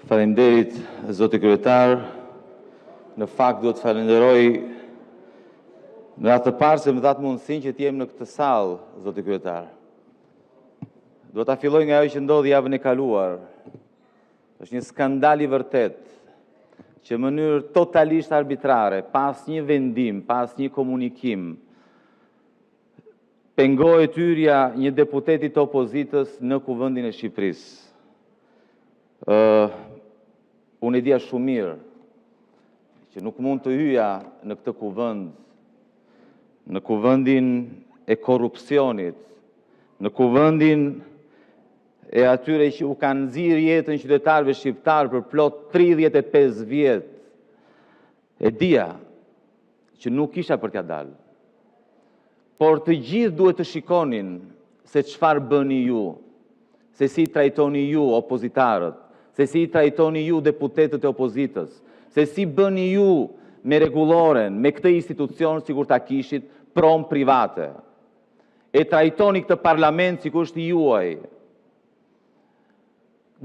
Faleminderit, zoti kryetar. Në fakt, duhet të falenderoj në radhë të parë se më dhatë mundësinë që të jem në këtë sallë, zoti kryetar. Dua ta filloj nga ajo që ndodhi javën e kaluar. Është një skandal i vërtetë që në mënyrë totalisht arbitrare, pa asnjë vendim, pa asnjë komunikim, pengohet hyrja e një deputeti të opozitës në Kuvendin e Shqipërisë. Ë unë e dija shumë mirë që nuk mund të hyja në këtë kuvend, në kuvendin e korrupsionit, në kuvendin e atyre që u kanë nxirë jetën qytetarëve shqiptarë për plot 35 vjet. E dija që nuk isha për t'ia dalë. Por të gjithë duhet të shikonin se çfarë bëni ju, se si i trajtoni ju opozitarët, se si i trajtoni ju deputetët e opozitës, se si bëni ju me Rregulloren, me këtë institucion, sikur ta kishit pronë private. E trajtoni këtë Parlament sikur është juaji.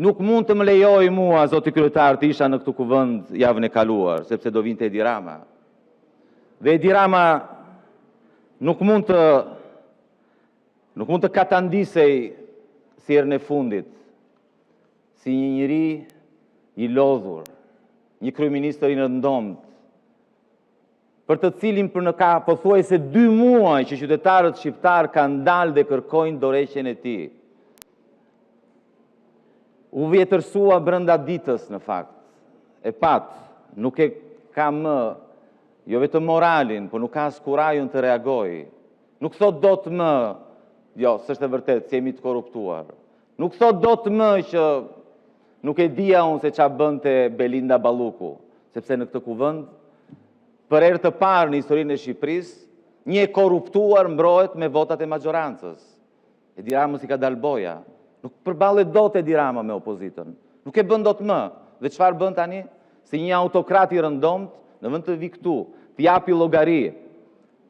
Nuk mund të më lejohej mua, zoti kryetar, të isha në këtë Kuvend javën e kaluar, sepse do vinte Edi Rama. Dhe Edi Rama nuk mund të nuk mund të katandisej si herën e fundit, si një njeri i lodhur, një kryeministër i rëndomtë, për të cilin për në ka pothuajse dy muaj që qytetarët shqiptarë kanë dalë dhe kërkojnë dorëheqjen e tij. U vjetërsua brenda ditës, në fakt. E patë, nuk e ka më, jo vetëm moralin, por nuk ka as kurajën të reagojë. Nuk thotë dot më, jo, s'është e vërtetë, s'jemi të korruptuar. Nuk thotë dot më që nuk e dija unë se ça bënte Belinda Balluku, sepse në këtë kuvend, për herë të parë në historinë e Shqipërisë, një e korruptuar mbrohet me votat e maxhorancës. Edi Ramës i ka dalë boja. Nuk përballet dot Edi Rama me opozitën. Nuk e bën dot më. Dhe çfarë bën tani? Si një autokrat i rëndomtë, në vend të vijë këtu, të japi llogari,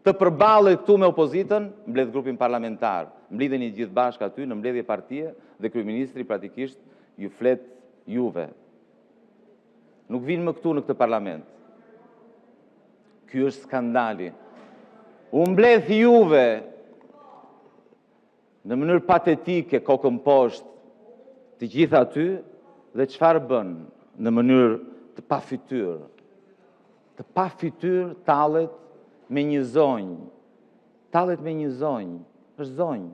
të përballet këtu me opozitën, mbledh grupin parlamentar. Mblidheni të gjithë bashkë aty në mbledhje partie dhe kryeministri praktikisht ju flet juve. Nuk vijnë më këtu në këtë parlament. Ky është skandali. U mbledh juve në mënyrë patetike, kokën poshtë, të gjithë aty, dhe çfarë bën në mënyrë të pafytyrë? Të pafytyrë tallet me një zonjë. Tallet me një zonjë, është zonjë.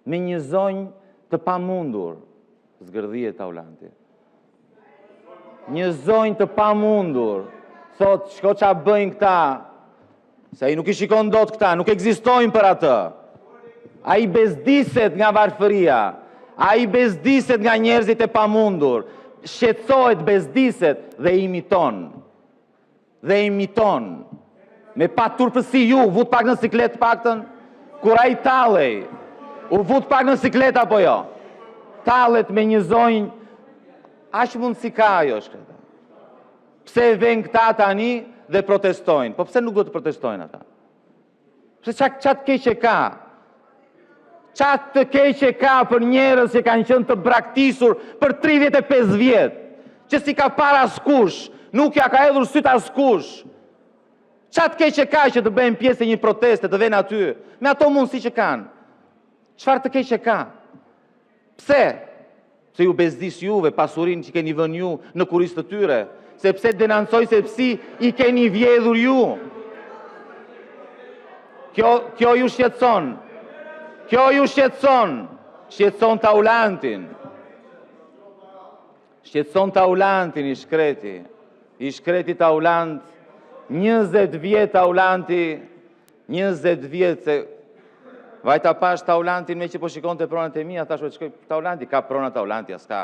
Me një zonjë të pamundur. Zgërdhihet Taulanti. Një zonjë të pamundur. Thotë, shiko ça bëjnë këta, se ai nuk i shikon dot këta, nuk ekzistojnë për atë. Ai bezdiset nga varfëria, ai bezdiset nga njerëzit e pamundur, shqetësohet, bezdiset dhe imiton. Dhe imiton. Me paturpësi ju, u vutë pak në siklet të paktën, kur ai tallej, u vutë pak në siklet apo jo? Tallet me një zonjë, aq mundësi ka ajo e shkreta. Pse e venë këta tani dhe protestojnë? Po pse nuk duhet të protestojnë ata? Pse ça, ça të keqe ka? Ça të keqe ka për njerëz që kanë qenë të braktisur për 35 vjet, që s'i ka parë askush, nuk ia ka hedhur sytë askush. Ça të keqe ka që të bëhen pjesë e një proteste, të venë aty, me ato mundësi që kanë? Çfarë të keqe ka? Pse? Se ju bezdis juve pasurinë që keni vënë ju në kurriz të tyre, sepse denoncoj se si i keni vjedhur ju. Kjo, kjo ju shqetëson. Kjo ju shqetëson. Shqetëson Taulantin. Shqetëson Taulantin i shkreti. I shkreti Taulant, 20 vjet Taulanti, 20 vjet se vajta pashë Taulantin meqë po shikonte pronat e mia, thashë, shkoj Taulanti, ka prona Taulanti, a s'ka.